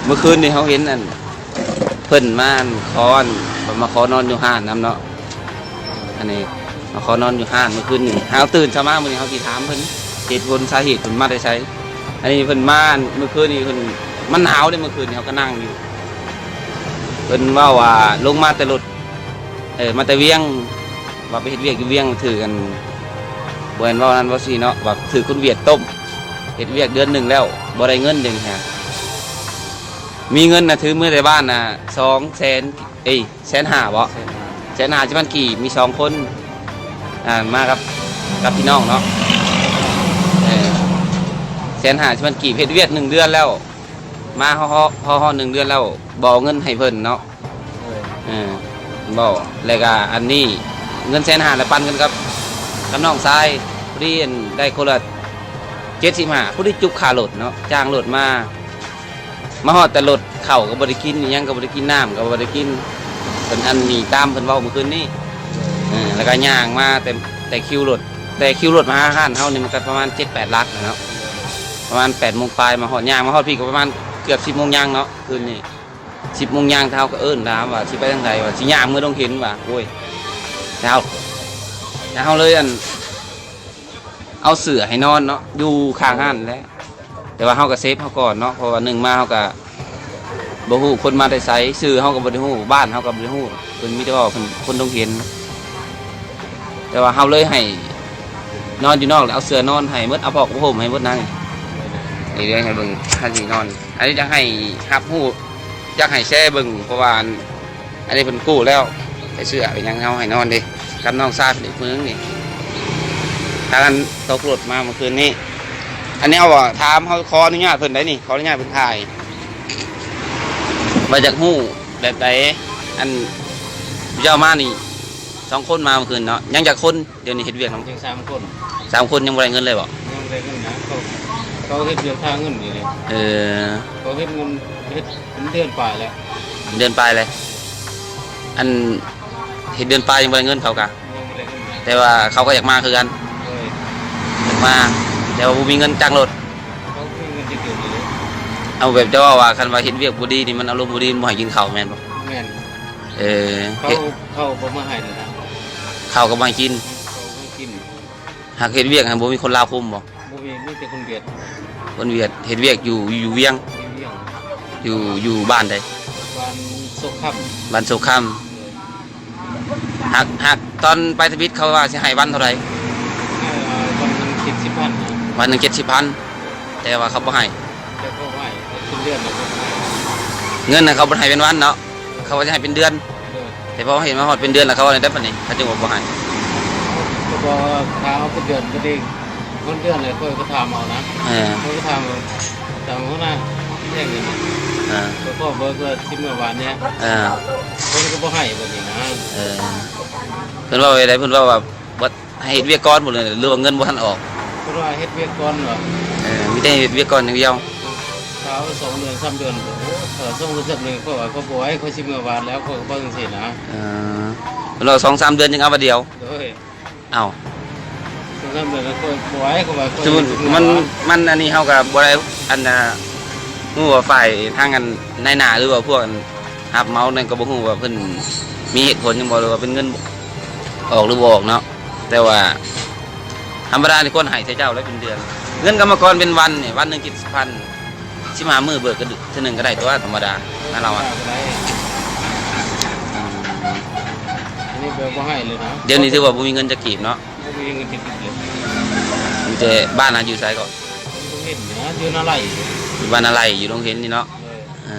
ມື້ຄືນນີ້ເຮົາເຫັນອັນ ເພິ່ນມາອັນ ຂໍອັນ ມາຂໍນອນຢູ່ຮ້ານນຳເນາະ. ອັນນີ້ມາຂໍນອນຢູ່ຮ້ານມື້ຄືນນີ້. ເຮົາຕື່ນເຊົ້າມາມື້ນີ້ເຮົາຊິຖາມເພິ່ນ ເຫດຜົນສາເຫດເພິ່ນມາແຕ່ໃສ. ອັນນີ້ເພິ່ນມາອັນ ມື້ຄືນນີ້ເພິ່ນ ມັນໜາວເດ້ ມື້ຄືນນີ້ເຮົາກໍນັ່ງຢູ່. ເພິ່ນເວົ້າວ່າລົງມາແຕ່ລົດ ເອີ ມາແຕ່ວຽງ ວ່າໄປເຮັດວຽກຢູ່ວຽງ ຖືກອັນ ບໍ່ແມ່ນເວົ້ານັ້ນເວົ້ານີ້ເນາະ ວ່າຖືກຄົນຫວຽດຕົ້ມ ເຮັດວຽກເດືອນໜຶ່ງແລ້ວບໍ່ໄດ້ເງິນເດ້ຫັ້ນ. ມີເງິນນະ ຖືເມືອແຕ່ບ້ານນະ ສອງແສນ ເອີຍ ແສນຫ້າບໍ? ແສນຫ້າ ແສນຫ້າສິບພັນກີບ ມີສອງຄົນ ອ່າ ມາກັບ ກັບພີ່ນ້ອງເນາະ ເອີ ແສນຫ້າສິບພັນກີບ ເຮັດວຽກໜຶ່ງເດືອນແລ້ວ ມາຮອດ ຮອດ ຮອດໜຶ່ງເດືອນແລ້ວ ບໍ່ເອົາເງິນໃຫ້ເພິ່ນເນາະ. ເອີ ເວົ້າ ແລ້ວກະອັນນີ້ເງິນແສນຫ້າລະປັນກັນກັບ ກັບນ້ອງຊາຍ ພໍດີອັນໄດ້ຄົນລະເຈັດສິບຫ້າ ພໍດີຈຸບຄ່າລົດເນາະ ຈ້າງລົດມາ ມາຮອດແຕ່ລົດ ເຂົ້າກໍບໍ່ໄດ້ກິນ ອີ່ຫຍັງກໍບໍ່ໄດ້ກິນ ນ້ຳກໍບໍ່ໄດ້ກິນ ເພິ່ນອັນນີ້ຕາມເພິ່ນເວົ້າມື້ຄືນນີ້. ເອີ ແລ້ວກະຍ່າງມາແຕ່ ແຕ່ຄິວລົດ ແຕ່ຄິວລົດມາຫາຮ້ານເຮົານີ້ມັນກໍປະມານເຈັດແປດຫຼັກແລ້ວເນາະ ປະມານແປດໂມງປາຍມາຮອດ ຍ່າງມາຮອດພີ້ກໍປະມານເກືອບສິບໂມງຍ່າງເນາະ ຄືນນີ້ ສິບໂມງຍ່າງ ເຮົາກໍເອີ້ນຖາມວ່າຊິໄປທາງໃດ ວ່າຊິຍ່າງເມືອດົງເຫັນ ວ່າ ໂອ້ຍ ແລ້ວ ແລ້ວເຮົາເລີຍອັນ ເອົາເສື້ອໃຫ້ນອນເນາະ ຢູ່ຂ້າງຮ້ານແຫຼະ ແຕ່ວ່າເຮົາກໍເຊບເຮົາກ່ອນເນາະ ເພາະວ່າໜຶ່ງມາເຮົາກໍບໍ່ຮູ້ຄົນມາແຕ່ໃສ ຊື່ເຮົາກໍບໍ່ໄດ້ຮູ້ ບ້ານເຮົາກໍບໍ່ໄດ້ຮູ້ ເພິ່ນມີແຕ່ວ່າເພິ່ນຄົນດົງເຫັນ ແຕ່ວ່າເຮົາເລີຍໃຫ້ນອນຢູ່ນອກ ແລ້ວເອົາເສື້ອນອນໃຫ້ໝົດ ເອົາຜ້າຜ້າຫົ່ມໃຫ້ໝົດນະ ນີ້ເລີຍໃຫ້ເບິ່ງ ຄັນຊິນອນ ອັນນີ້ຢາກໃຫ້ຮັບຮູ້ ຢາກໃຫ້ແຊເບິ່ງ ເພາະວ່າອັນ ອັນນີ້ເພິ່ນກູ້ແລ້ວ ໃສ່ເສື້ອເປັນຫຍັງ ເຮົາໃຫ້ນອນເດ້ ກັບນ້ອງຊາຍເພິ່ນອີກຜູ້ໜຶ່ງນີ້ ພາກັນຕົກລົດມາເມື່ອຄືນນີ້. ອັນນີ້ເຮົາບໍ່ຖາມ ເຮົາຂໍອະນຸຍາດເພິ່ນໄດ໋ນີ້ ຂໍອະນຸຍາດເພິ່ນຖ່າຍ ວ່າຢາກຮູ້ແບບໃດ ອັນເຈົ້າມານີ້ ສອງຄົນມາເມື່ອຄືນເນາະ ຍັງຈັກຄົນ ດຽວນີ້ເຮັດວຽກນຳ ຍັງສາມຄົນ ສາມຄົນຍັງບໍ່ໄດ້ເງິນເລີຍບໍ? ຍັງບໍ່ໄດ້ເງິນນະ ເຂົາ ເຂົາເຮັດວຽກຫາເງິນນີ້ແຫຼະ ເອີ ເຂົາເຮັດເງິນ ເຮັດເປັນເດືອນປາຍແລ້ວ ເດືອນປາຍແລ້ວ ອັນເຮັດເດືອນປາຍຍັງບໍ່ໄດ້ເງິນເຂົາກະ ຍັງບໍ່ໄດ້ເງິນນະ ແຕ່ວ່າເຂົາກໍຢາກມາຄືກັນ ໂດຍ ຢາກມາ ແຕ່ວ່າບໍ່ມີເງິນຈ້າງລົດ ເຂົາບໍ່ມີເງິນຈັກເທື່ອເລີຍ ເອົາແບບເຈົ້າເວົ້າວ່າ ຄັນວ່າເຮັດວຽກບໍ່ດີນີ້ ມັນອາລົມບໍ່ດີ ມັນບໍ່ໃຫ້ກິນເຂົ້າແມ່ນບໍ່? ແມ່ນ ເອີ ເຂົາ ເຮັດ ເຂົາບໍ່ມາໃຫ້ເລີຍນະ ເຂົາກໍບໍ່ໃຫ້ກິນ ເຂົາບໍ່ໃຫ້ກິນ ຫາກເຮັດວຽກຫັ້ນບໍ່ມີຄົນລາວຄຸມບໍ່? ບໍ່ມີ ມີແຕ່ຄົນຫວຽດ ຄົນຫວຽດເຮັດວຽກຢູ່ ຢູ່ວຽງ ຢູ່ວຽງ ຢູ່ ຢູ່ບ້ານໃດ? ບ້ານໂຊກຄຳ ບ້ານໂຊກຄຳ ໂດຍ ຫາກ ຫາກຕອນໄປທຳອິດເຂົາວ່າຊິໃຫ້ວັນເທົ່າໃດ? ໃຫ້ ເອີ ວັນໜຶ່ງເຈັດສິບພັນ ວັນໜຶ່ງເຈັດສິບພັນ ແຕ່ວ່າເຂົາບໍ່ໃຫ້ ແຕ່ເຂົາໃຫ້ເປັນເດືອນ ເງິນນະເຂົາບໍ່ໃຫ້ເປັນວັນເນາະ ເຂົາວ່າຈະໃຫ້ເປັນເດືອນ ໂດຍ ແຕ່ພໍເຫັນມາຮອດເປັນເດືອນແລ້ວ ເຂົາວ່າແນວໃດບາດນີ້ ເຂົາຈຶ່ງວ່າບໍ່ໃຫ້ ກໍບອກວ່າຖ້າເອົາເປັນເດືອນກໍດີ ເງິນເດືອນແຫຼະ ຂ້ອຍກໍຖາມເອົານະ ເອີ ຂ້ອຍກໍຖາມເອົາ ຖາມຫົວໜ້າແຈ້ງນີ້ນະ ເອີ ຂ້ອຍພໍເບີກວ່າຊິເມືອວານນີ້ ເອີ ເພິ່ນກໍບໍ່ໃຫ້ບາດນີ້ນະ ເອີ ເພິ່ນເວົ້າແນວໃດ ເພິ່ນເວົ້າວ່າ ເຮັດວຽກກ່ອນບໍ່ ຫຼືວ່າເງິນບໍ່ທັນອອກ? ເພິ່ນວ່າເຮັດວຽກກ່ອນວ່າ ເອີ ມີແຕ່ເຮັດວຽກກ່ອນຢ່າງດຽວ ຖ້າວ່າສອງເດືອນສາມເດືອນ ໂອ້ ຖ້າສອງເດືອນສາມເດືອນ ຂ້ອຍວ່າຂ້ອຍບໍ່ໄຫວ ຂ້ອຍຊິເມືອວານແລ້ວ ຂ້ອຍກໍເວົ້າຈັ່ງຊີ້ນະ ເອີ ເພິ່ນວ່າສອງສາມເດືອນຈຶ່ງເອົາບາດດຽວ ໂດຍ ເອົ້າ ສອງສາມເດືອນ ຂ້ອຍບໍ່ໄຫວ ຂ້ອຍວ່າຂ້ອຍ ຄືມັນ ມັນອັນນີ້ເຮົາກໍບໍ່ໄດ້ ອັນນ່າ ຮູ້ວ່າຝ່າຍທາງອັນນາຍໜ້າ ຫຼືວ່າພວກອັນຮັບເໝົານັ້ນ ກໍບໍ່ຮູ້ວ່າເພິ່ນມີເຫດຜົນຫຍັງບໍ່ ຫຼືວ່າເປັນເງິນ ອອກຫຼືບໍ່ອອກເນາະ ແຕ່ວ່າທຳມະດານີ້ຄວນໃຫ້ແຕ່ເຈົ້າແລ້ວເປັນເດືອນ ເງິນກຳມະກອນເປັນວັນນີ້ ວັນໜຶ່ງເຈັດສິບພັນ ສິບຫ້າມື້ເບີກກໍເທື່ອໜຶ່ງກໍໄດ້ຕົວະ ທຳມະດານະລາວອະ ກໍໄດ້ ອືມ ອັນນີ້ແບບບໍ່ໃຫ້ເລີຍນະ ດຽວນີ້ຖືວ່າບໍ່ມີເງິນຈັກກີບເນາະ ບໍ່ມີເງິນຈັກກີບເລີຍ ມີແຕ່ ບ້ານນະຢູ່ໃສເກາະ? ຢູ່ດົງເຫັນນະ ຢູ່ນາໄລ ຢູ່ບ້ານນາໄລ ຢູ່ດົງເຫັນນີ້ເນາະ ເອີ ເອີ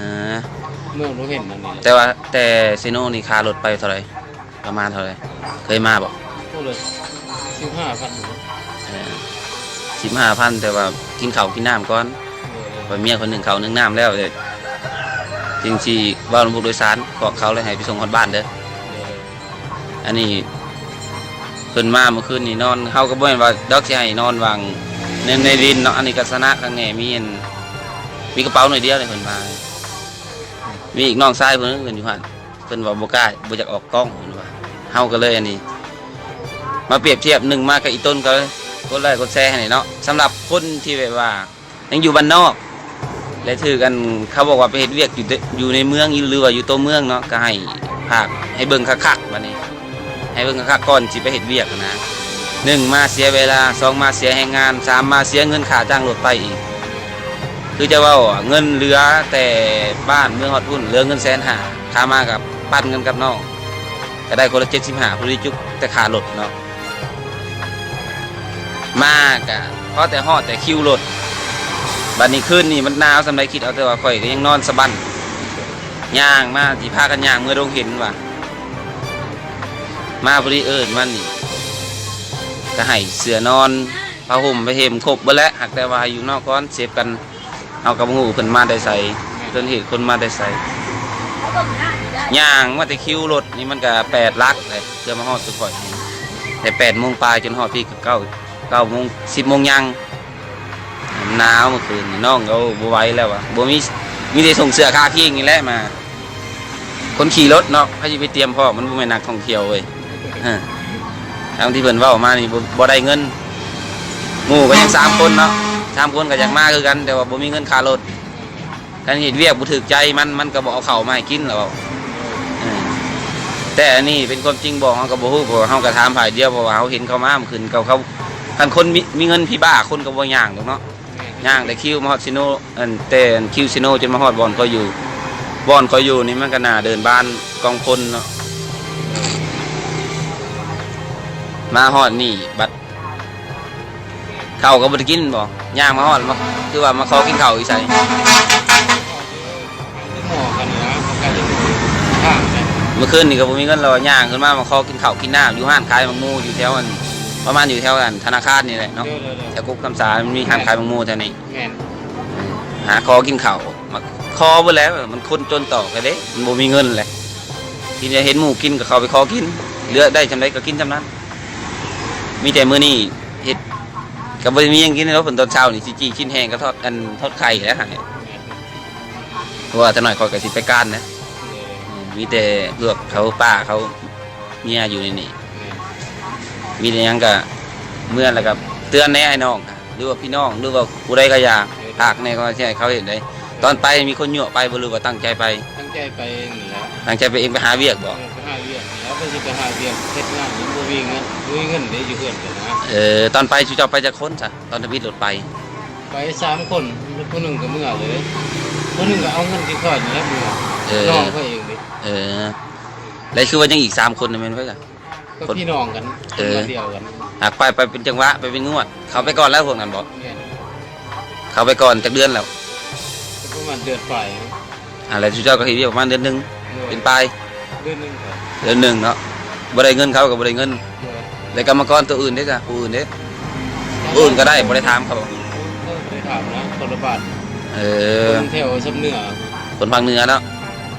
ເມືອງດົງເຫັນນັ້ນນີ້ແຫຼະ ແຕ່ວ່າແຕ່ເຊໂນນີ້ຄ່າລົດໄປເທົ່າໃດ? ປະມານເທົ່າໃດ? ເຄີຍມາບໍ່? ໂອ້ ສິບຫ້າພັນ ເອີ ສິບຫ້າພັນ ແຕ່ວ່າກິນເຂົ້າກິນນ້ຳກ່ອນ ເອີ ເພາະເມຍເພິ່ນໜຶ້ງເຂົ້າໜຶ້ງນ້ຳແລ້ວ ຈຶ່ງຊິເວົ້ານຳຜູ້ໂດຍສານ ບອກເຂົາແລ້ວໃຫ້ໄປສົ່ງຮອດບ້ານເດີ ເອີ ອັນນີ້ເພິ່ນມາມື້ຄືນນີ້ນອນ ເຮົາກໍບໍ່ແມ່ນວ່າດອກຊິໃຫ້ນອນຫວ່າງໃນ ໃນດິນເນາະ ອັນນີ້ກໍຊະນະຄັກແນ່ ມີອັນ ມີກະເປົາໜ້ອຍດຽວເດ ເພິ່ນມາ ມີອີກນ້ອງຊາຍຜູ້ໜຶ່ງເພິ່ນຢູ່ຫັ້ນ ເພິ່ນວ່າບໍ່ກ້າ ບໍ່ຢາກອອກກ້ອງ ເພິ່ນວ່າ ເຮົາກໍເລີຍອັນນີ້ ມາປຽບທຽບ ໜຶ່ງມາກັບອີ່ຕົນ ກໍກົດໄລກົດແຊໃຫ້ເນາະ ສຳລັບຄົນທີ່ແບບວ່າຍັງຢູ່ບ້ານນອກ ໄດ້ຖືກອັນ ເຂົາບອກວ່າໄປເຮັດວຽກຢູ່ເດ ຢູ່ໃນເມືອງ ຫຼືວ່າຢູ່ຕົວເມືອງເນາະ ກໍໃຫ້ພາກ ໃຫ້ເບິ່ງຄັກໆ ບັດນີ້ ໃຫ້ເບິ່ງຄັກໆ ກ່ອນຊິໄປເຮັດວຽກຫັ້ນນະ. ໜຶ່ງ ມາເສຍເວລາ, ສອງ ມາເສຍແຮງງານ, ສາມ ມາເສຍເງິນຄ່າຈ້າງລົດໄປອີກ. ຄືຈະເວົ້າ ເງິນເຫຼືອແຕ່ບ້ານເມືອງຮອດພຸ້ນ ເຫຼືອເງິນແສນຫ້າ ຂາມາກໍປັນກັນກັບນ້ອງ ກໍໄດ້ຄົນລະເຈັດສິບຫ້າ ພໍດີຈຸກແຕ່ຄ່າລົດເນາະ. ມາກະພໍແຕ່ຮອດແຕ່ຄິວລົດ. ບັດນີ້ຄືນນີ້ມັນໜາວສ່ຳໃດ ຄິດເອົາແຕ່ວ່າຂ້ອຍກໍຍັງນອນສະບັ້ນ ຍ່າງມາ ຊິພາກັນຍ່າງເມືອດົງເຫັນວ່າ ມາພໍດີເອີ້ນມັນນີ້ ກໍໃຫ້ເສື້ອນອນ ຜ້າຫົ່ມ ຜ້າເຫັມ ຄົບເບິດແຫຼະ ຫາກແຕ່ວ່າໃຫ້ຢູ່ນອກກ່ອນ ເຊບກັນ. ເຮົາກໍບໍ່ຮູ້ເພິ່ນມາແຕ່ໃສ ຕົ້ນເຫດຄົນມາແຕ່ໃສ. ຍ່າງມາແຕ່ຄິວລົດນີ້ມັນກໍແປດຫຼັກເລີຍ ເພື່ອມາຮອດສຸຂ້ອຍນີ້ ແຕ່ແປດໂມງປາຍຈົນຮອດພີ້ກໍເກົ້າ ເກົ້າໂມງ ສິບໂມງຍັງ. ໜາວມື້ຄືນນີ້ ນ້ອງກໍບໍ່ໄຫວແລ້ວວ່າ ບໍ່ມີ ມີແຕ່ສົ່ງເສື້ອຄາຄີງນີ້ແຫຼະມາ. ຄົນຂີ່ລົດເນາະ ໃຜຊິໄປຕຽມພ້ອມ ມັນບໍ່ແມ່ນນັກທ່ອງທ່ຽວເວີຍ. ເອີ ຕາມທີ່ເພິ່ນເວົ້າມານີ້ ບໍ່ ບໍ່ໄດ້ເງິນ. ໝູ່ກໍຍັງສາມຄົນເນາະ ສາມຄົນກໍຢາກມາຄືກັນ ແຕ່ວ່າບໍ່ມີເງິນຄ່າລົດ. ຄັນເຮັດວຽກບໍ່ຖືກໃຈມັນ ມັນກໍບໍ່ເອົາເຂົ້າມາໃຫ້ກິນແລ້ວ. ເອີ ແຕ່ອັນນີ້ເປັນຄວາມຈິງບໍ່ ເຮົາກໍບໍ່ຮູ້ ເພາະວ່າເຮົາກໍຖາມຝ່າຍດຽວ ເພາະວ່າເຮົາເຫັນເຂົາມາມື້ຄືນ ເຂົາ ເຂົາ ຄັນຄົນມີ ມີເງິນພີ້ບ້າ ຄົນກໍບໍ່ຍ່າງດອກເນາະ. ຍ່າງແຕ່ຄິວມາຮອດຊີໂນ ອັນ ແຕ່ອັນຄິວຊີໂນຈົນມາຮອດບ່ອນຂ້ອຍຢູ່. ບ່ອນຂ້ອຍຢູ່ນີ້ມັນກໍໜ້າເດີ່ນບ້ານກອງພົນເນາະ. ມາຮອດນີ້ບັດ ເຂົ້າກໍບໍ່ໄດ້ກິນບໍ? ຍ່າງມາຮອດ ມາ ຄືວ່າມາຂໍກິນເຂົ້າຢູ່ໃສ? ມື້ຄືນນີ້ກໍບໍ່ມີເງິນ ລາວວ່າຍ່າງຂຶ້ນມາ ມາຂໍກິນເຂົ້າກິນນ້ຳຢູ່ຮ້ານຂາຍໝາກໂມ ຢູ່ແຖວອັນ ປະມານຢູ່ແຖວອັນທະນາຄານນີ້ແຫຼະເນາະ. ແຖວກົກຄຳສານ ມັນມີຮ້ານຂາຍໝາກໂມແຖວນີ້. ແມ່ນ ຫາຂໍກິນເຂົ້າ ມາຂໍເບິດແລ້ວ ມັນຄົນຈົນຕອກແທ້ເດ້ ມັນບໍ່ມີເງິນແຫຼະ. ທີ່ໄດ້ເຫັນໝູ່ກິນກໍເຂົ້າໄປຂໍກິນ ເຫຼືອໄດ້ສ່ຳໃດກໍກິນສ່ຳນັ້ນ. ມີແຕ່ມື້ນີ້ເຮັດ ກໍບໍ່ໄດ້ມີຫຍັງກິນແລ້ວ ເພິ່ນຕອນເຊົ້ານີ້ຊິຈີ້ຊິ້ນແຫ້ງກັບທອດ ອັນ ທອດໄຂ່ແຫຼະໃຫ້. ເພາະວ່າຈັກໜ້ອຍຂ້ອຍກໍຊິໄປການນະ. ເອີ ມີແຕ່ພວກເຂົາ ປ້າເຂົາ ເມຍຢູ່ໃນນີ້. ແມ່ນ ມີແຕ່ຫຍັງກະເມືອແລ້ວກະເຕືອນແດ່ອ້າຍນ້ອງ ຫຼືວ່າພີ່ນ້ອງ ຫຼືວ່າຜູ້ໃດກໍຢ່າ ເອີ ຝາກແດ່ ກໍຊິໃຫ້ເຂົາເຮັດໃດ. ຕອນໄປມີຄົນຍົວະໄປບໍ່ ຫຼືວ່າຕັ້ງໃຈໄປ? ຕັ້ງໃຈໄປນີ້ແຫຼະ. ຕັ້ງໃຈໄປເອງ ໄປຫາວຽກບໍ່? ເອີ ໄປຫາວຽກນີ້ແຫຼະ ເພິ່ນຊິໄປຫາວຽກເຮັດງານ ບໍ່ມີເງິນ ບໍ່ມີເງິນເດ້ຢູ່ເຮືອນເພິ່ນນະ. ເອີ ຕອນໄປຊຸເຈົ້າໄປຈັກຄົນຊະ ຕອນທຳອິດລົດໄປ? ໄປສາມຄົນ ຜູ້ໜຶ່ງກໍເມືອເລີຍ ຜູ້ໜຶ່ງກໍເອົາເງິນກິນຂ້າວນີ້ແຫຼະເມືອ. ເອີ ນ້ອງຂ້ອຍເອງເດ້. ເອີ ແລ້ວຄືວ່າຍັງອີກສາມຄົນນັ້ນແມ່ນໃຜລະ? ກໍພີ່ນ້ອງກັນ ເອີ ຄົນບ້ານດຽວກັນ. ຫາກໄປ ໄປເປັນຈັງຫວະ ໄປເປັນງວດ. ເຂົ້າໄປກ່ອນແລ້ວພວກນັ້ນບໍ? ແມ່ນ ເຂົ້າໄປກ່ອນຈັກເດືອນແລ້ວ? ກໍປະມານເດືອນປາຍ. ອ່າ ແລ້ວຊຸເຈົ້າກໍເຮັດວຽກປະມານເດືອນໜຶ່ງ ໂດຍ ເປັນປາຍ ເດືອນໜຶ່ງ ເດືອນໜຶ່ງເນາະ. ບໍ່ໄດ້ເງິນ ເຂົາກໍບໍ່ໄດ້ເງິນ. ໂດຍ ແລ້ວກຳມະກອນໂຕອື່ນເດ້ຊະ ຜູ້ອື່ນເດ້? ຜູ້ອື່ນກໍໄດ້ ບໍ່ໄດ້ຖາມເຂົາ. ເອີ ບໍ່ໄດ້ຖາມນະ ຄົນລະບ້ານ. ເອີ ຄົນແຖວຊຳເໜືອ ຄົນພາກເໜືອເນາະ.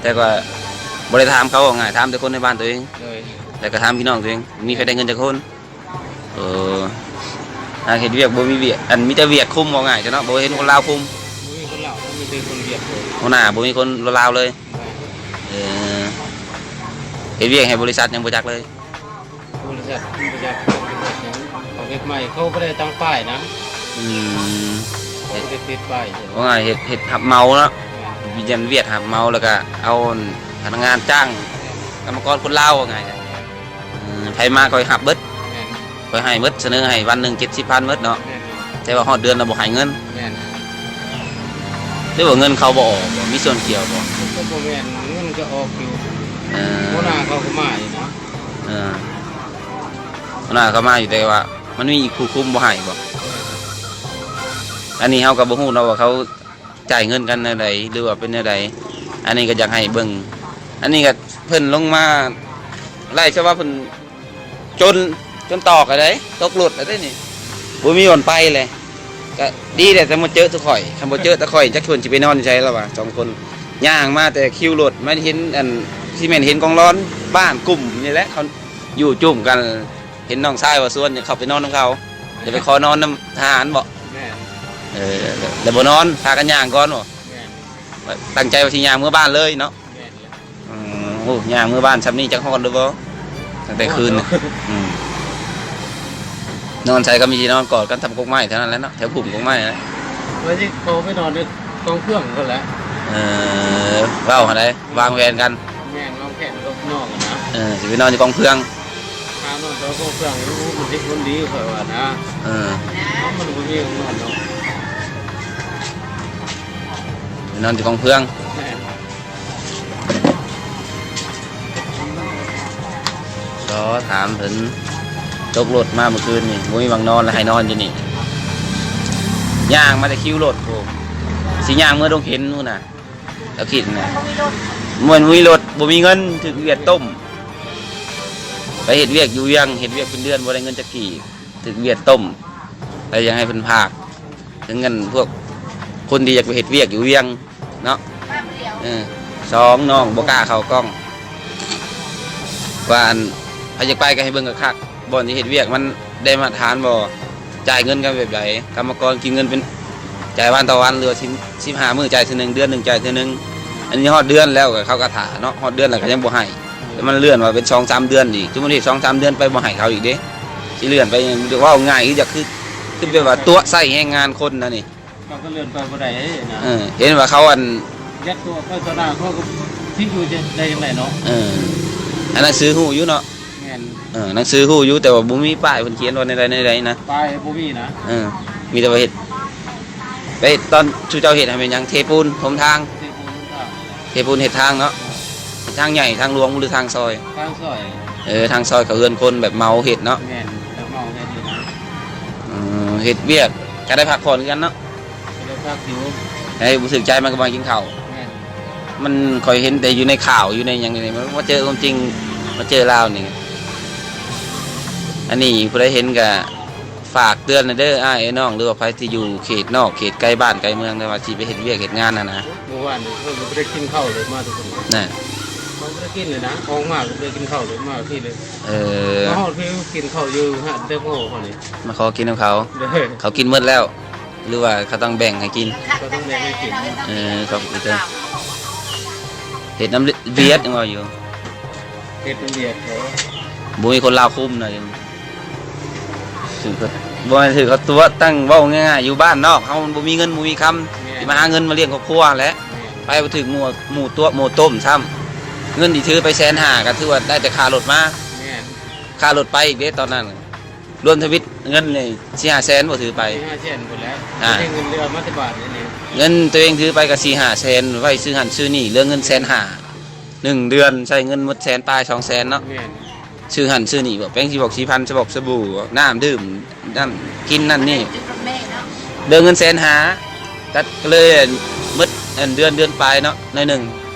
ແຕ່ກໍບໍ່ໄດ້ຖາມເຂົາ ເວົ້າງ່າຍ ຖາມແຕ່ຄົນໃນບ້ານໂຕເອງ. ໂດຍ ແລ້ວກໍຖາມພີ່ນ້ອງໂຕເອງ ມີໃຜໄດ້ເງິນຈັກຄົນ? ເອີ ຫາເຮັດວຽກບໍ່ມີວຽກ ອັນ ມີແຕ່ວຽກຄຸມ ເວົ້າງ່າຍຊະເນາະ ບໍ່ເຫັນຄົນລາວຄຸມ. ບໍ່ມີຄົນລາວ ມີແຕ່ຄົນວຽກ. ຫົວໜ້າບໍ່ມີຄົນລາວເລີຍ. ເອີ ເຮັດວຽກໃຫ້ບໍລິສັດຫຍັງບໍ່ຈັກເລີຍ? ບໍລິສັດ ບໍລິສັດ ເຂົາເຮັດໃໝ່ ເຂົາບໍ່ໄດ້ຕັ້ງປ້າຍນະ. ອືມ ເຂົາບໍ່ໄດ້ຕິດປ້າຍ. ເຮັດ ວ່າງ່າຍ ເຮັດ ເຮັດຮັບເໝົາເນາະ. ແມ່ນ ມີແຕ່ວຽກຮັບເໝົາ ແລ້ວກະເອົາພະນັກງານຈ້າງ ກຳມະກອນຄົນລາວ ວ່າງ່າຍ. ເອີ ໃຜມາຂ້ອຍຮັບເບິດ. ແມ່ນ ຂ້ອຍໃຫ້ເບິດ ສະເໜີໃຫ້ວັນໜຶ່ງເຈັດສິບພັນເບິດເນາະ. ແມ່ນ ແຕ່ວ່າຮອດເດືອນລະບໍ່ໃຫ້ເງິນ. ແມ່ນ ຫຼືວ່າເງິນເຂົາບໍ່ອອກບໍ? ມີສ່ວນກ່ຽວບໍ? ກໍບໍ່ແມ່ນ ເງິນກໍອອກຢູ່. ເອີ ຫົວໜ້າເຂົາກໍມາຢູ່ນະ. ເອີ ຫົວໜ້າເຂົາມາຢູ່ ແຕ່ວ່າມັນມີຜູ້ຄຸມບໍ່ໃຫ້ບໍ? ອັນນີ້ເຮົາກໍບໍ່ຮູ້ເນາະວ່າເຂົາ ຈ່າຍເງິນກັນແນວໃດ ຫຼືວ່າເປັນແນວໃດ. ອັນນີ້ກໍຢາກໃຫ້ເບິ່ງ ອັນນີ້ກໍເພິ່ນລົງມາໄລ່ຊະວ່າເພິ່ນຈົນ ຈົນຕອກແລ້ວເດ້ ຕົກລົດແລ້ວເດ້ນີ້ ບໍ່ມີບ່ອນໄປເລີຍ. ກໍດີແຫຼະ ແຕ່ມາເຈີແຕ່ຂ້ອຍ ຄັນບໍ່ເຈີແຕ່ຂ້ອຍ ຈັກເພິ່ນຊິໄປນອນຢູ່ໃສລະວ່າ ສອງຄົນ ຍ່າງມາແຕ່ຄິວລົດ ມາເຫັນ ອັນ ຊິແມ່ນເຫັນກອງລອນບ້ານກຸ່ມນີ້ແຫຼະ ເຂົາຢູ່ຈຸ້ມກັນ. ເຫັນນ້ອງຊາຍວ່າຊວນ ຢາກເຂົ້າໄປນອນນຳເຂົາ ຢາກໄປຂໍນອນນຳທະຫານບໍ? ແມ່ນ ເອີ ແລ້ວບໍ່ນອນ ພາກັນຍ່າງກ່ອນບໍ? ແມ່ນ ຕັ້ງໃຈວ່າຊິຍ່າງເມືອບ້ານເລີຍເນາະ. ແມ່ນແຫຼະ ອືມ ໂອ້ ຍ່າງເມືອບ້ານຊ່ຳນີ້ຈັກຮອດຫຼືບໍ່ ຕັ້ງແຕ່ຄືນ. ໂອ້ ອືມ ນອນໃສກໍມີທີ່ນອນ ກອດກັນທຳກົກໄມ້ເທົ່ານັ້ນແຫຼະເນາະ ແຖວພຸ້ມກົກໄມ້ນະ. ວ່າຊິເຂົ້າໄປນອນເດີ ກອງເຄື່ອງນັ້ນແຫຼະ. ເອີ ເວົ້າຫັ້ນໃດ ວາງແຜນກັນ. ແມ່ນ ວາງແຜນກັບນ້ອງຫັ້ນນະ. ເອີ ຊິໄປນອນຢູ່ກອງເຄື່ອງ. ຫານອນແຖວກອງເຄື່ອງ ໂອ້ ມັນເຮັດຜົນດີ ຂ້ອຍວ່ານະ. ເອີ ມັນບໍ່ມີຫ້ອງນອນດອກ. ໄປນອນຢູ່ກອງເພື່ອງ. ແມ່ນ. ກໍຖາມເພິ່ນ ຕົກລົດມາມື້ຄືນນີ້ ບໍ່ມີໝ່ອງນອນ ລະໃຫ້ນອນຢູ່ນີ້. ຍ່າງມາແຕ່ຄິວລົດ ໂອ້ ຊິຍ່າງເມືອດົງເຂັນພຸ້ນນະ. ລາວຄິດນະ ບໍ່ມີລົດ ບໍ່ມີລົດ ບໍ່ມີເງິນ ຖືກວຽດຕົ້ມ. ໄປເຮັດວຽກຢູ່ວຽງ ເຮັດວຽກເປັນເດືອນ ບໍ່ໄດ້ເງິນຈັກກີບ ຖືກວຽດຕົ້ມ. ແລ້ວຢາກໃຫ້ເພິ່ນພາກເຖິງອັນພວກຄົນທີ່ຢາກໄປເຮັດວຽກຢູ່ວຽງເນາະ. ເອີ ສອງ ນ້ອງບໍ່ກ້າເຂົ້າກ້ອງ ວ່າອັນ ໃຜຢາກໄປກໍໃຫ້ເບິ່ງຄັກໆ ບ່ອນທີ່ເຮັດວຽກມັນໄດ້ມາດຕະຖານບໍ່? ຈ່າຍເງິນກັນແບບໃດ? ກຳມະກອນກິນເງິນເປັນ ຈ່າຍວັນຕໍ່ວັນ ຫຼືວ່າສິບ ສິບຫ້າມື້ຈ່າຍເທື່ອໜຶ່ງ ເດືອນໜຶ່ງຈ່າຍເທື່ອໜຶ່ງ. ອັນນີ້ຮອດເດືອນແລ້ວ ເຂົາກໍຖ້າເນາະ ຮອດເດືອນແລ້ວກໍຍັງບໍ່ໃຫ້ ແຕ່ມັນເລື່ອນວ່າເປັນສອງສາມເດືອນອີກ. ສົມມຸດເຮັດສອງສາມເດືອນໄປ ບໍ່ໃຫ້ເຂົາອີກເດ້ ຊິເລື່ອນໄປ. ເວົ້າງ່າຍຄືຢາກ ຄື ຄືແບບວ່າຕົວະໃຊ້ແຮງງານຄົນນະນີ້. ເຂົາກໍເລື່ອນໄປບໍ່ໄດ້ເດ້ນະ. ເອີ ເຫັນວ່າເຂົາອັນ ຍັດຕົວໄປຕໍ່ໜ້າ ເຂົາກໍຊິຢູ່ໄດ້ຈັ່ງໃດເນາະ. ເອີ ອັນໜັງສືຮູ້ຢູ່ເນາະ. ແມ່ນ. ເອີ ໜັງສືຮູ້ຢູ່ ແຕ່ວ່າບໍ່ມີປ້າຍເພິ່ນຂຽນວ່າແນວໃດແນວໃດນະ. ປ້າຍບໍ່ມີນະ. ເອີ ມີແຕ່ວ່າເຮັດ ໄປເຮັດ ຕອນຊຸເຈົ້າເຮັດຫັ້ນແມ່ນຫຍັງ? ເທປູນຖົມທາງ. ເທປູນຖົມທາງ. ເທປູນເຮັດທາງເນາະ. ເຮັດທາງໃຫຍ່ ທາງຫຼວງ ຫຼືທາງຊອຍ? ທາງຊອຍ. ເອີ ທາງຊອຍເຂົາເຮືອນຄົນແບບເໝົາເຮັດເນາະ. ແມ່ນ ແບບເໝົາເຮັດຢູ່ນະ. ເອີ ເຮັດວຽກກໍໄດ້ພັກຜ່ອນຄືກັນເນາະ. ກໍໄດ້ພັກຢູ່. ໃຫ້ບໍ່ຖືກໃຈມັນກໍບໍ່ໃຫ້ກິນເຂົ້າ. ແມ່ນ. ມັນ ຂ້ອຍເຫັນແຕ່ຢູ່ໃນຂ່າວ ຢູ່ໃນຫຍັງນີ້ ມັນມາເຈີຄວາມຈິງ ມາເຈີລາວນີ້. ອັນນີ້ຜູ້ໃດເຫັນກໍຝາກເຕືອນແດ່ເດີ ອ້າຍເອີຍ ນ້ອງ ຫຼືວ່າໃຜທີ່ຢູ່ເຂດນອກເຂດໄກ ບ້ານໄກເມືອງ ແຕ່ວ່າຊິໄປເຮັດວຽກເຮັດງານຫັ້ນນະ. ເມື່ອວານນີ້ເພິ່ນກໍບໍ່ໄດ້ກິນເຂົ້າເລີຍ ມາແຕ່ພຸ້ນນະ. ເຂົາບໍ່ໄດ້ກິນເລີຍນະ ອອກມາກໍບໍ່ໄດ້ກິນເຂົ້າເລີຍ ມາທີ່ເລີຍ. ເອີ ມາຮອດພີ້ກິນເຂົ້າຢູ່ຮ້ານແຕງໂມເຂົານີ້ ມາຂໍກິນນຳເຂົາ. ໂດຍ. ເຂົາກິນໝົດແລ້ວ ຫຼືວ່າເຂົາຕ້ອງແບ່ງໃຫ້ກິນ? ເຂົາຕ້ອງແບ່ງໃຫ້ກິນ. ເອີ ເຂົາກໍເຮັດນຳວຽດ ຍັງເວົ້າຢູ່ ເຮັດນຳວຽດເຂົາ ບໍ່ມີຄົນລາວຄຸມນະ. ຖືກ ບໍ່ແມ່ນຖືກເຂົາຕົວະ ຕັ້ງເວົ້າງ່າຍໆ ຢູ່ບ້ານນອກເຮົາມັນບໍ່ມີເງິນບໍ່ມີຄຳ. ແມ່ນ. ຊິມາຫາເງິນມາລ້ຽງຄອບຄົວຫັ້ນແຫຼະ. ແມ່ນ. ໄປບໍ່ຖືກໝູ່ ໝູ່ຕົວະໝູ່ຕົ້ມຊ້ຳ. ເງິນທີ່ຖືໄປແສນຫ້າ ກໍຖືວ່າໄດ້ແຕ່ຄ່າລົດມາ. ແມ່ນ. ຄ່າລົດໄປອີກເດ້ຕອນນັ້ນ ລວມທຳອິດເງິນນີ້ສີ່ຫ້າແສນບໍ່ຖືໄປ. ສີ່ຫ້າແສນພຸ້ນແຫຼະ. ອ່າ ເງິນເດືອນມາແຕ່ບາດນີ້ ເງິນຕົວເອງຖືໄປກໍສີ່ຫ້າແສນ ໄວ້ຊື້ຫັ້ນຊື້ນີ້ ເຫຼືອເງິນແສນຫ້າ ໜຶ່ງເດືອນໃຊ້ເງິນໝົດແສນປາຍ ສອງແສນເນາະ. ແມ່ນ. ຊື້ຫັ້ນຊື້ນີ້ ບອກແປງສີຟອກສີຟັນ ສະບອກສະບູ ນ້ຳດື່ມ ນັ້ນກິນນັ້ນນີ້ ເຫຼືອເງິນແສນຫ້າ ຕັດ ກໍເລີຍໝົດອັນເດືອນ ເດືອນປາຍເນາະ ໜ້ອຍໜຶ່ງ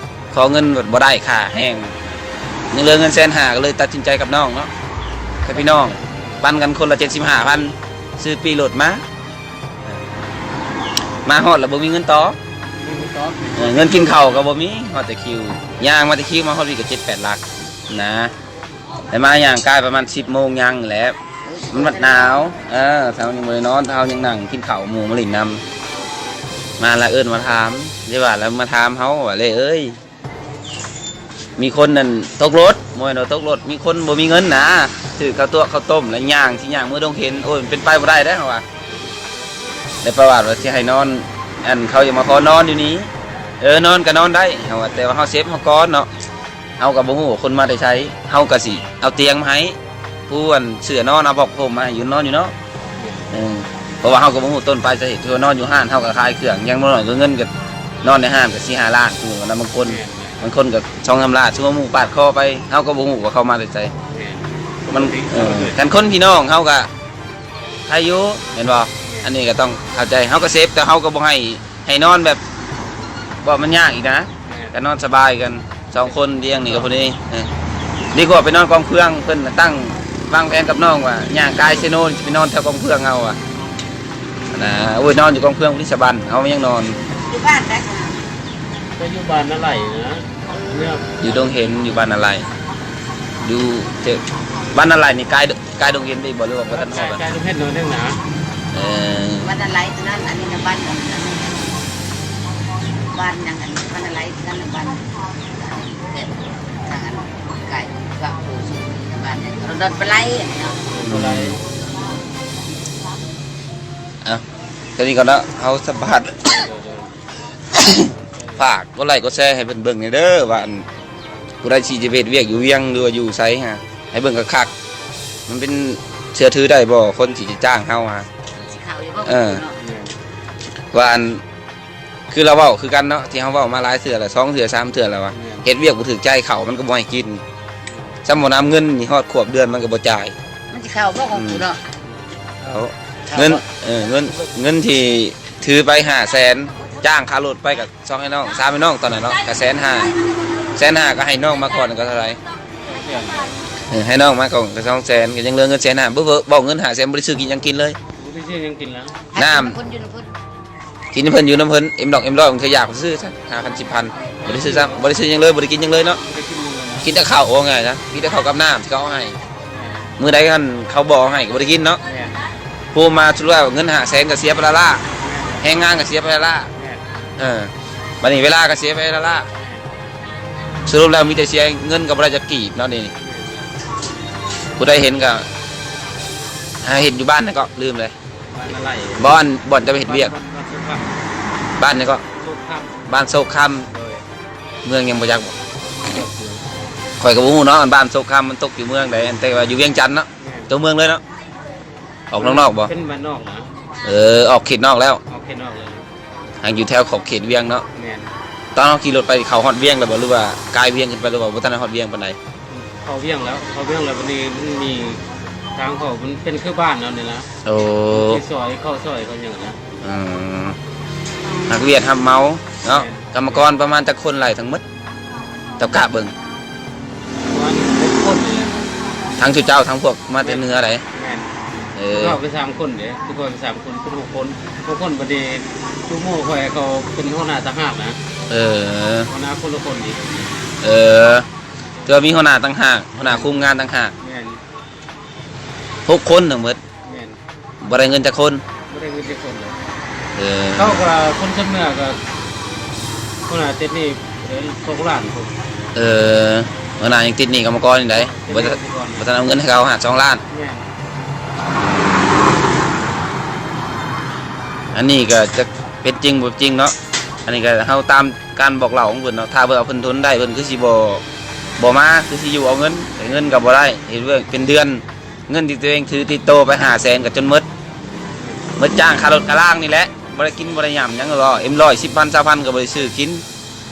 ຂໍເງິນບໍ່ໄດ້ຄ່າແຮງ ຍັງເຫຼືອເງິນແສນຫ້າ ກໍເລີຍຕັດສິນໃຈກັບນ້ອງເນາະ ກັບພີ່ນ້ອງ ປັນກັນຄົນລະເຈັດສິບຫ້າພັນ ຊື້ປີ້ລົດມາ ມາຮອດລະບໍ່ມີເງິນຕໍ່ ບໍ່ມີເງິນຕໍ່ ເອີ ເງິນກິນເຂົ້າກໍບໍ່ມີ ຮອດແຕ່ຄິວ ຍ່າງມາແຕ່ຄິວ ມາຮອດພີ້ກໍເຈັດແປດຫຼັກນະ. ແຕ່ມາຍ່າງກາຍປະມານສິບໂມງຍັງແຫຼະ ມັນມັດໜາວ ເອີ ເຮົາຍັງບໍ່ໄດ້ນອນ ເຮົາຍັງນັ່ງກິນເຂົ້າ ໝູ່ມາຫຼິ້ນນຳ ມາລະເອີ້ນມາຖາມ ເລີຍວ່າລະມາຖາມເຮົາວ່າ ເລີເອີຍ ມີຄົນນັ້ນຕົກລົດ ບໍ່ແມ່ນວ່າຕົກລົດ ມີຄົນບໍ່ມີເງິນນະ ຖືກເຂົາຕົວະເຂົ້າຕົ້ມ ລະຍ່າງ ຊິຍ່າງເມືອດົງເຂັນ ໂອ້ຍ ມັນເປັນໄປບໍ່ໄດ້ເດ້ ເຮົາວ່າ ແລະປະຫວັດວ່າຊິໃຫ້ນອນ ອັນ ເຂົາຢາກມາຂໍນອນຢູ່ນີ້ ເອີ ນອນກໍນອນໄດ້ ເຮົາວ່າ ແຕ່ວ່າເຮົາເຊບເຮົາກ່ອນເນາະ. ເຮົາກໍບໍ່ຮູ້ວ່າຄົນມາແຕ່ໃສ ເຮົາກໍຊິເອົາຕຽງມາໃຫ້ ຜູ້ອັນເສື້ອນອນ ເອົາຜ້າຫົ່ມມາໃຫ້ຢູ່ນອນຢູ່ເນາະ ເອີ ເພາະວ່າເຮົາກໍບໍ່ຮູ້ຕົ້ນປາຍສາເຫດ ຄືວ່ານອນຢູ່ຮ້ານ ເຮົາກໍຂາຍເຄື່ອງ ຢ່າງໜ້ອຍກໍເງິນກໍນອນໃນຮ້ານກໍສີ່ຫ້າລ້ານ ສົມມຸດວ່ານະ ບາງຄົນ ບາງຄົນກໍສອງສາມລ້ານ ສົມມຸດໝູ່ປາດຄໍໄປ ເຮົາກໍບໍ່ຮູ້ວ່າເຂົາມາແຕ່ໃສ ມັນ ເອີ ຄັນຄົນພີ່ນ້ອງເຮົາກໍ ໃຄຢູ່ ແມ່ນບໍ່? ອັນນີ້ກໍຕ້ອງເຂົ້າໃຈ ເຮົາກໍເຊບ ແຕ່ເຮົາກໍບໍ່ໃຫ້ ໃຫ້ນອນແບບ ເວົ້າມັນຍາກອີກນະ ແມ່ນ ກໍນອນສະບາຍກັນສອງຄົນ ດຽງນີ້ກໍພໍດີ ເອີ ດີກວ່າໄປນອນກອງເຟືອງ ເພິ່ນຕັ້ງວາງແຜນກັບນ້ອງວ່າ ຍ່າງກາຍເຊໂນ ຊິໄປນອນແຖວກອງເຟືອງເຮົາວ່າ ນະ ໂອ້ຍ ນອນຢູ່ກອງເຟືອງພຸ້ນ ສະບັນ ເຮົາຍັງນອນ ຢູ່ບ້ານໃດ? ກໍຢູ່ບ້ານນາໄຫຼນະ ເອີ ຢູ່ດົງເຫັນ ຢູ່ບ້ານນາໄຫຼ ຢູ່ເທິງ ບ້ານນາໄຫຼນີ້ກາຍ ກາຍດົງເຫັນໄດ້ບໍ່ ຫຼືວ່າບໍ່ທັນຮອດ? ກາຍດົງເຫັນໜ້ອຍໜຶ່ງນະ ເອີ ບ້ານນາໄຫຼຕົວນັ້ນ ອັນນີ້ນະ ບ້ານອັນນັ້ນ ບ້ານຫຍັງ ອັນບ້ານນາໄຫຼຕົວນັ້ນນະ ບ້ານແບບທາງອັນກາຍວ່າໂພນ ບ້ານຫຍັງ ດອນປາໄລອັນນີ້ເນາະ ປາໄລ ເອົ້າ ເທົ່ານີ້ກ່ອນເນາະ ເຮົາສຳພາດ ໂດຍ ໂດຍ. ຝາກກົດໄລ້ກົດແຊໃຫ້ເພິ່ນເບິ່ງແດ່ເດີ ວ່າອັນ ຜູ້ໃດຊິໄປເຮັດວຽກຢູ່ວຽງ ຫຼືວ່າຢູ່ໃສຫັ້ນ ໃຫ້ເບິ່ງຄັກໆ ມັນເປັນເຊື່ອຖືໄດ້ບໍ່ ຄົນທີ່ຈະຈ້າງເຮົາຫັ້ນ ຊິເຂົ້າຢູ່ບໍ່ ເອີ ເນາະ ວ່າອັນ ຄືລາວເວົ້າຄືກັນເນາະ ທີ່ເຮົາເວົ້າມາຫຼາຍເທື່ອແລ້ວ ສອງເທື່ອສາມເທື່ອແລ້ວວ່າ ແມ່ນ ເຮັດວຽກບໍ່ຖືກໃຈເຂົ້າມັນກໍບໍ່ໃຫ້ກິນ ສ່ຳບໍ່ນຳເງິນນີ້ຮອດຄວບເດືອນມັນກໍບໍ່ຈ່າຍ ມັນຊິເຂົ້າບໍ່ຂອງ ອືມ ກູເນາະ ເຂົ້າ ເງິນ ເອີ ເງິນ ເງິນທີ່ຖືໄປຫ້າແສນ ຈ້າງຄ່າລົດໄປກໍສອງໄອ້ນ້ອງ ສາມໄອ້ນ້ອງຕອນນັ້ນເນາະ ກໍແສນຫ້າ ແສນຫ້າກໍໃຫ້ນ້ອງມາກ່ອນກໍເທົ່າໃດ ເອີ ໃຫ້ນ້ອງມາກ່ອນກໍສອງແສນ ກໍຍັງເຫຼືອເງິນແສນຫ້າ ບໍ່ ບໍ່ ບໍ່ເອົາເງິນຫ້າແສນ ບໍ່ໄດ້ຊື້ກິນຫຍັງກິນເລີຍ ບໍ່ໄດ້ຊື້ຫຍັງກິນແລ້ວ ນ້ຳ ຄົນຢູ່ນຳເພິ່ນ ກິນນຳເພິ່ນ ຢູ່ນຳເພິ່ນ ເອັມດອກເອັມຮ້ອຍ ບາງເທື່ອຢາກຊື້ຊະ ຫ້າພັນ ສິບພັນ ບໍ່ໄດ້ຊື້ຊ້ຳ ບໍ່ໄດ້ຊື້ຫຍັງເລີຍ ບໍ່ໄດ້ກິນຫຍັງເລີຍເນາະ ບໍ່ໄດ້ກິນຫຍັງເລີຍນະ ກິນແຕ່ເຂົ້າ ເວົ້າງ່າຍຊະ ກິນແຕ່ເຂົ້າກັບນ້ຳທີ່ເຂົາເອົາໃຫ້ ແມ່ນ ມື້ໃດຄັນເຂົາບໍ່ເອົາໃຫ້ກໍບໍ່ໄດ້ກິນເນາະ ແມ່ນ ຜູ້ມາສະຫຼຸບແລ້ວເງິນຫ້າແສນກໍເສຍໄປລ້າໆ ແມ່ນ ແຮງງານກໍເສຍໄປລ້າໆ ແມ່ນ ເອີ ບັດນີ້ເວລາກໍເສຍໄປລ້າໆ ແມ່ນ ສະຫຼຸບແລ້ວມີແຕ່ເສຍ ເງິນກໍບໍ່ໄດ້ຈັກກີບເນາະນີ້ ແມ່ນ ຜູ້ໃດເຫັນກໍ ຫາເຮັດຢູ່ບ້ານນັ້ນກໍລືມເລີຍ ບ້ານນາໄລ ບ່ອນ ບ່ອນຈະໄປເຮັດວຽກ ບ້ານ ບ້ານໂຊກຄຳ ບ້ານຫຍັງເກາະ ໂຊກຄຳ ບ້ານໂຊກຄຳ ໂດຍ ເມືອງຫຍັງບໍ່ຈັກບໍ່ ບໍ່ຈັກເມືອງ ຂ້ອຍກໍບໍ່ຮູ້ເນາະ ບ້ານໂຊກຄຳມັນຕົກຢູ່ເມືອງໃດ ແຕ່ວ່າຢູ່ວຽງຈັນເນາະ ແມ່ນ ຕົວເມືອງເລີຍເນາະ ອອກນອກໆບໍ່ ເປັນບ້ານນອກນະ ເອີ ອອກເຂດນອກແລ້ວ ອອກເຂດນອກແລ້ວ ຫາກຢູ່ແຖວຂອບເຂດວຽງເນາະ ແມ່ນ ຕອນເຮົາຂີ່ລົດໄປເຂົ້າຮອດວຽງແລ້ວບໍ່ ຫຼືວ່າກາຍວຽງຂຶ້ນໄປ ຫຼືວ່າບໍ່ທັນໄດ້ຮອດວຽງປານໃດ ເຂົ້າວຽງແລ້ວ ເຂົ້າວຽງແລ້ວ ບັດນີ້ມັນມີທາງເຂົ້າ ມັນເປັນຄືບ້ານເຮົານີ້ນະ ໂອ້ ມີຊອຍ ເຂົ້າຊອຍ ເຂົ້າຫຍັງນະ ອືມ ຮັກວຽກຮັບເໝົາເນາະ ແມ່ນ ກຳມະກອນປະມານຈັກຄົນຫຼາຍທັງໝົດ ເຈົ້າກະເບິ່ງ ປະມານຫົກຄົນນີ້ແຫຼະ ທັງຊຸເຈົ້າ ທັງພວກມາແຕ່ເໜືອໃດ ແມ່ນ ເອີ ເຮົາໄປສາມຄົນເດ້ ຄືຂ້ອຍໄປສາມຄົນ ເປັນຫົກຄົນ ຫົກຄົນ ບັດນີ້ຊຸໝູ່ຂ້ອຍເຂົາເປັນຫົວໜ້າຕ່າງຫາກນະ ເອີ ຫົວໜ້າຄົນລະຄົນອີກ ເອີ ຖືວ່າມີຫົວໜ້າຕ່າງຫາກ ຫົວໜ້າຄຸມງານຕ່າງຫາກ ແມ່ນ ຫົກຄົນທັງໝົດ ແມ່ນ ບໍ່ໄດ້ເງິນຈັກຄົນ ບໍ່ໄດ້ເງິນຈັກຄົນເລີຍ ເອີ ເຂົາກໍຄົນສ່ວນເໜືອກໍຫົວໜ້າຕິດໜີ້ ເອີ ສອງລ້ານພຸ້ນ ເອີ ຫົວໜ້າຍັງຕິດໜີ້ກຳມະກອນນີ້ໃດ ບໍ່ທັນ ບໍ່ທັນເອົາເງິນໃຫ້ເຂົາ ສອງລ້ານ ແມ່ນ ອັນນີ້ກໍຈັກເປັນຈິງບໍ່ຈິງເນາະ ອັນນີ້ກໍເຮົາຕາມການບອກເລົ່າຂອງເພິ່ນເນາະ ຖ້າວ່າເພິ່ນທົນໄດ້ ເພິ່ນຄືຊິບໍ່ ບໍ່ມາ ຄືຊິຢູ່ເອົາເງິນ ແຕ່ເງິນກໍບໍ່ໄດ້ ເຮັດວຽກເປັນເດືອນ ເງິນທີ່ຕົວເອງຖືຕິດໂຕໄປຫ້າແສນກໍຈົນໝົດ ໝົດຈ້າງຄ່າລົດຄ່າລາງນີ້ແຫຼະ ບໍ່ໄດ້ກິນບໍ່ໄດ້ຫຍັບຫຍັງດອກ ເອັມຮ້ອຍ ສິບພັນ ຊາວພັນກໍບໍ່ໄດ້ຊື້ກິນ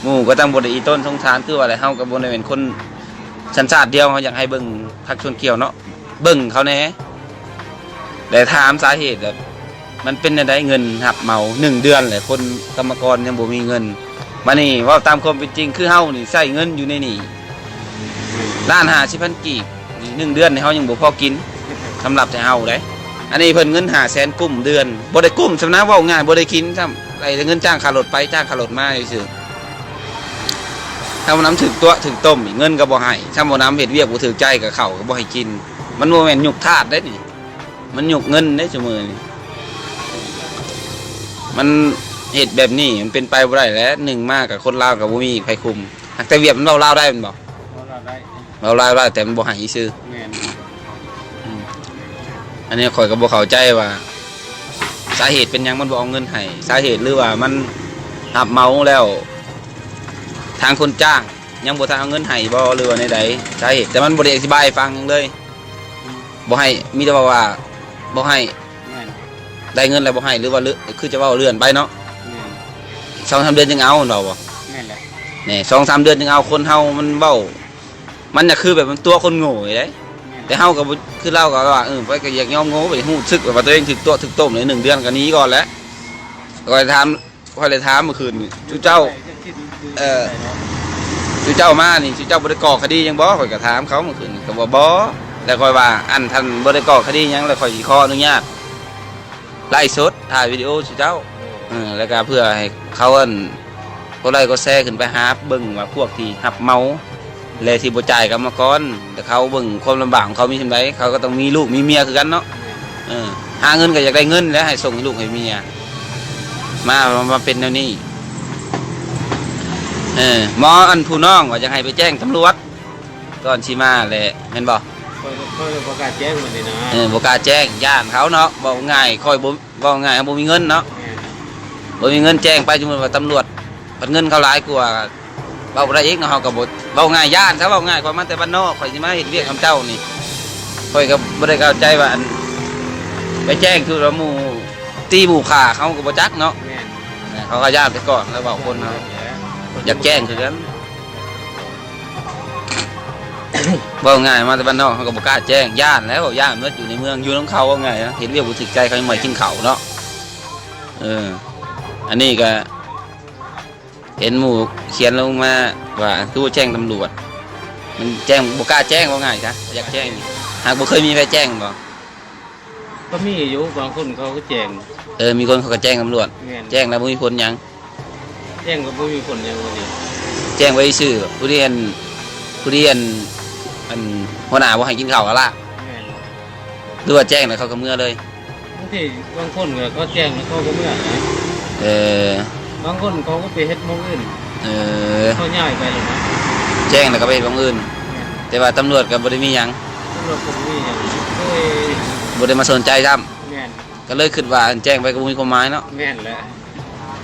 ໝູ່ກໍຈັ່ງບໍ່ໄດ້ອີ່ຕົນສົງສານ ຄືວ່າແຫຼະ ເຮົາກໍບໍ່ໄດ້ແມ່ນຄົນສັນຊາດດຽວ ເຮົາຢາກໃຫ້ເບິ່ງພັກຊົນກ່ຽວເນາະ ເບິ່ງເຂົາແດ່ ແລະຖາມສາເຫດແບບ ມັນເປັນແນວໃດ ເງິນຮັບເໝົາໜຶ່ງເດືອນແຫຼະ ຄົນກຳມະກອນຍັງບໍ່ມີເງິນ ບາດນີ້ເວົ້າຕາມຄວາມເປັນຈິງ ຄືເຮົານີ້ໃຊ້ເງິນຢູ່ໃນນີ້ ລ້ານຫ້າສິບພັນກີບ ໜຶ່ງເດືອນນີ້ເຮົາຍັງບໍ່ພໍກິນ ສຳລັບແຕ່ເຮົາເດ້ ອັນນີ້ເພິ່ນເງິນຫ້າແສນກຸ້ມເດືອນ ບໍ່ໄດ້ກຸ້ມຊ້ຳນະ ເວົ້າງ່າຍບໍ່ໄດ້ກິນຊ້ຳ ໄດ້ແຕ່ເງິນຈ້າງຄ່າລົດໄປ ຈ້າງຄ່າລົດມາຊື່ໆ ຖ້າບໍ່ນຳຖືກຕົວະຖືກຕົ້ມອີກ ເງິນກໍບໍ່ໃຫ້ ຖ້າບໍ່ນຳເຮັດວຽກບໍ່ຖືກໃຈ ກໍເຂົ້າກໍບໍ່ໃຫ້ກິນ ມັນບໍ່ແມ່ນຍຸກທາດເດ້ນີ້ ມັນຍຸກເງິນເດ້ຊຸມື້ນີ້ ມັນເຮັດແບບນີ້ມັນເປັນໄປບໍ່ໄດ້ແຫຼະ ໜຶ່ງມາກໍຄົນລາວກໍບໍ່ມີໃຜຄຸມ ຫາກແຕ່ວຽດມັນເວົ້າລາວໄດ້ແມ່ນບໍ່? ເວົ້າລາວໄດ້ ເວົ້າລາວໄດ້ ແຕ່ມັນບໍ່ໃຫ້ຊື່ ແມ່ນ ອືມ ອັນນີ້ຂ້ອຍກໍບໍ່ເຂົ້າໃຈວ່າ ສາເຫດເປັນຫຍັງມັນບໍ່ເອົາເງິນໃຫ້ ສາເຫດ ຫຼືວ່າມັນຮັບເໝົາແລ້ວ ທາງຄົນຈ້າງຍັງບໍ່ທັນເອົາເງິນໃຫ້ບໍ່ ຫຼືວ່າແນວໃດ ສາເຫດ ແຕ່ມັນບໍ່ໄດ້ອະທິບາຍໃຫ້ຟັງຫຍັງເລີຍ ບໍ່ໃຫ້ ມີແຕ່ເວົ້າວ່າບໍ່ໃຫ້ ແມ່ນ ໄດ້ເງິນແລ້ວບໍ່ໃຫ້ ຫຼືວ່າເລື່ອນ ຄືຈະເວົ້າເລື່ອນໄປເນາະ ແມ່ນ ສອງສາມເດືອນຈຶ່ງເອົາ ແມ່ນບໍ່? ແມ່ນແຫຼະ ແນ່ ສອງສາມເດືອນຈຶ່ງເອົາ ຄົນເຮົາມັນເວົ້າ ມັນກໍຄືແບບມັນຕົວະຄົນໂງ່ນີ້ເດ້ ແມ່ນ ແຕ່ເຮົາກໍບໍ່ ຄືລາວກໍວ່າ ເອີ ຂ້ອຍກໍຢາກຍອມໂງ່ ໄປຮູ້ສຶກວ່າຕົວເອງຖືກຕົວະຖືກຕົ້ມ ໜຶ່ງເດືອນກໍໜີກ່ອນແຫຼະ ຂ້ອຍຖາມ ຂ້ອຍໄດ້ຖາມມື້ຄືນນີ້ ຊຸເຈົ້າ ເອີ ຊຸເຈົ້າມານີ້ ຊຸເຈົ້າບໍ່ໄດ້ກໍ່ຄະດີຫຍັງບໍ່? ຂ້ອຍກໍຖາມເຂົາມື້ຄືນນີ້ ເຂົາວ່າບໍ່ ແລ້ວຂ້ອຍວ່າ ອັນ ທ່ານບໍ່ໄດ້ກໍ່ຄະດີຫຍັງ ແລ້ວຂ້ອຍຊິຂໍອະນຸຍາດ ໄລຟ໌ສົດ ຖ່າຍວິດີໂອໃຫ້ເຈົ້າ ເອີ ແລ້ວກໍເພື່ອໃຫ້ເຂົາ ອັນ ກົດໄລກົດແຊຂຶ້ນໄປຫາເບິ່ງວ່າພວກທີ່ຮັບເໝົາ ແລະທີ່ບໍ່ຈ່າຍກຳມະກອນ ແຕ່ເຂົາເບິ່ງຄວາມລຳບາກຂອງເຂົາມີສ່ຳໃດ ເຂົາກໍຕ້ອງມີລູກມີເມຍຄືກັນເນາະ ເອີ ຫາເງິນກໍຢາກໄດ້ເງິນແຫຼະ ໃຫ້ສົ່ງໃຫ້ລູກໃຫ້ເມຍ ມາ ມາເປັນແນວນີ້ ເອີ ໝໍ ອັນ ຜູ້ນ້ອງວ່າຢາກໃຫ້ໄປແຈ້ງຕຳຫຼວດ ກ່ອນຊິມາແຫຼະ ແມ່ນບໍ່? ຂ້ອຍ ຂ້ອຍບໍ່ກ້າແຈ້ງບັດນີ້ນະ ເອີ ບໍ່ກ້າແຈ້ງ ຢ້ານເຂົາເນາະ ເວົ້າງ່າຍ ຂ້ອຍບໍ່ ເວົ້າງ່າຍ ເຮົາບໍ່ມີເງິນເນາະ ແມ່ນ ບໍ່ມີເງິນແຈ້ງໄປ ສົມມຸດວ່າຕຳຫຼວດ ຄັນເງິນເຂົາຫຼາຍກວ່າ ເວົ້າບໍ່ໄດ້ອີກເນາະ. ເຮົາກໍບໍ່ ເວົ້າງ່າຍ ຢ້ານ ຖ້າເວົ້າງ່າຍ ຂ້ອຍມາແຕ່ບ້ານນອກ ຂ້ອຍຊິມາເຮັດວຽກນຳເຈົ້ານີ້ ຂ້ອຍກໍບໍ່ໄດ້ເຂົ້າໃຈວ່າ ອັນ ໄປແຈ້ງຄືວ່າໝູ່ຕີໝູ່ຂ້າ ເຮົາກໍບໍ່ຈັກເນາະ. ແມ່ນ ເຂົາກໍຢ້ານໄປກ່ອນ ແລ້ວເວົ້າຄົນເຮົາ ຢາກແຈ້ງຄືກັນ. ເວົ້າງ່າຍ ມາແຕ່ບ້ານນອກ ເຮົາກໍບໍ່ກ້າແຈ້ງ ຢ້ານແລ້ວ ຢ້ານໝົດ. ຢູ່ໃນເມືອງ ຢູ່ນຳເຂົາ ເວົ້າງ່າຍນະ ເຮັດວຽກບໍ່ຖືກໃຈ ເຂົາຍັງບໍ່ໃຫ້ກິນເຂົ້າເນາະ. ເອີ ອັນນີ້ກໍເຫັນໝູ່ຂຽນລົງມາວ່າ ຄືບໍ່ແຈ້ງຕຳຫຼວດ ມັນແຈ້ງ ບໍ່ກ້າແຈ້ງ ເວົ້າງ່າຍຊະ ຢາກແຈ້ງ ຫາກບໍ່ເຄີຍມີໃຜແຈ້ງບໍ? ກໍມີຢູ່ ບາງຄົນເຂົາກໍແຈ້ງ. ເອີ ມີຄົນເຂົາກໍແຈ້ງຕຳຫຼວດ. ແມ່ນ ແຈ້ງແລ້ວບໍ່ມີຜົນຫຍັງ. ແຈ້ງກໍບໍ່ມີຜົນຫຍັງ ແຈ້ງໄວ້ຊື່ ຜູ້ທີ່ອັນ ຜູ້ທີ່ອັນ ອັນຫົວໜ້າບໍ່ໃຫ້ກິນເຂົ້າຫັ້ນລະ. ແມ່ນ ຫຼືວ່າແຈ້ງແລ້ວເຂົາກໍເມືອເລີຍ? ບາງທີບາງຄົນກໍເຂົາແຈ້ງແລ້ວເຂົາກໍເມືອນະ. ເອີ ບາງຄົນເຂົາກໍໄປເຮັດໝ່ອງອື່ນ. ເອີ ເຂົາຍ້າຍໄປແລ້ວນະ ແຈ້ງແລ້ວກໍໄປເຮັດໝ່ອງອື່ນ. ແມ່ນ ແຕ່ວ່າຕຳຫຼວດກໍບໍ່ໄດ້ມີຫຍັງ. ຕຳຫຼວດກໍບໍ່ມີຫຍັງ ໂດຍ ບໍ່ໄດ້ມາສົນໃຈຊ້ຳ. ແມ່ນ ກໍເລີຍຄິດວ່າ ອັນ ແຈ້ງໄປກໍບໍ່ມີຄວາມໝາຍເນາະ. ແມ່ນແຫຼະ.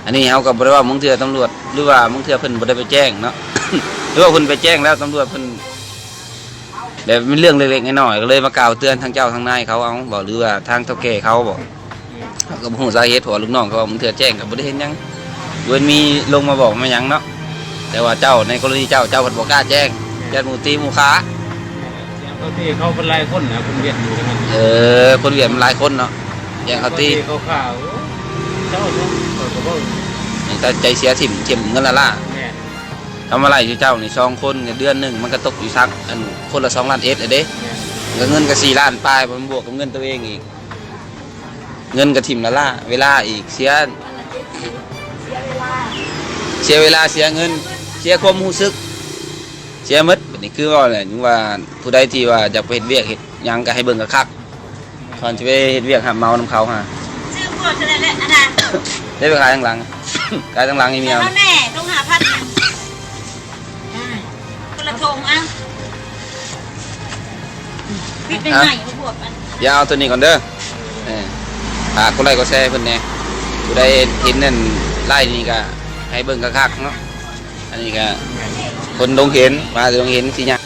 ອັນນີ້ເຮົາກໍບໍ່ໄດ້ວ່າ ບາງເທື່ອຕຳຫຼວດ ຫຼືວ່າບາງເທື່ອເພິ່ນບໍ່ໄດ້ໄປແຈ້ງເນາະ ຫຼືວ່າເພິ່ນໄປແຈ້ງແລ້ວ ຕຳຫຼວດເພິ່ນແບບ ເປັນເລື່ອງເລັກໆນ້ອຍໆ ກໍເລີຍມາກ່າວເຕືອນທາງເຈົ້າທາງນາຍເຂົາເອົາບໍ ຫຼືວ່າທາງເຖົ້າແກ່ເຂົາບໍ? ເຮົາກໍບໍ່ຮູ້ສາເຫດ ເພາະວ່າລູກນ້ອງເຂົາບາງເທື່ອແຈ້ງກໍບໍ່ໄດ້ເຮັດຫຍັງ ເພິ່ນມີລົງມາບອກມາຫຍັງເນາະ. ແຕ່ວ່າເຈົ້າ ໃນກໍລະນີເຈົ້າ ເຈົ້າພັດບໍ່ກ້າແຈ້ງ ຢ້ານໝູ່ຕີໝູ່ຂ້າ. ແມ່ນແຫຼະ ເຂົາຕີ ເຂົາເປັນຫຼາຍຄົນນະ ຄົນຫວຽດຢູ່ນຳກັນ. ເອີ ຄົນຫວຽດມັນຫຼາຍຄົນເນາະ ຢ້ານເຂົາຕີ ເຂົາຕີເຂົາຂ້າ. ໂອ້ ເຈົ້າເນາະ ຂ້ອຍກໍເບິ່ງ ມີແຕ່ໃຈເສຍຖິ້ມ ຖິ້ມເງິນລ້າໆ. ແມ່ນ ຄຳວ່າໄລ່ເຈົ້ານີ້ສອງຄົນ ເດືອນໜຶ່ງມັນກໍຕົກຢູ່ສັກ ອັນ ຄົນລະສອງລ້ານເອັດແລ້ວເດ້. ແມ່ນ ກໍເງິນກໍສີ່ລ້ານປາຍ ບໍ່ແມ່ນບວກກັບເງິນຕົວເອງອີກ. ເງິນກໍຖິ້ມລ້າໆ ເວລາອີກ ເສຍ ເສຍເວລາ ເສຍເງິນ ເສຍຄວາມຮູ້ສຶກ ເສຍໝົດ. ບັດນີ້ຄືເວົ້າແຫຼະ ຍັງວ່າຜູ້ໃດທີ່ວ່າຢາກໄປເຮັດວຽກເຮັດຫຍັງກໍໃຫ້ເບິ່ງຄັກໆ ກ່ອນຊິໄປເຮັດວຽກຮັບເໝົານຳເຂົາຫາ. ຊື້ພວກເທົ່ານັ້ນແຫຼະ ອັນນັ້ນ ໄດ້ໄປຂາຍທາງຫຼັງ ຂາຍທາງຫຼັງໃຫ້ເມຍ. ເອົາແນ່ ຖົງຫ້າພັນ ອ່າ ຄົນລະຖົງ ເອົາ ປິດໃໝ່ໆ ບວບອັນ ດຽວເອົາໂຕນີ້ກ່ອນເດີ. ເອີ ຝາກກົດໄລກົດແຊໃຫ້ເພິ່ນແດ່ ຜູ້ໃດເຫັນນັ້ນ ໄລນີ້ກໍໃຫ້ເບິ່ງຄັກໆເນາະ. ອັນນີ້ກໍຄົນດົງເຫັນ ມາແຕ່ດົງເຫັນ ຊິຍາກ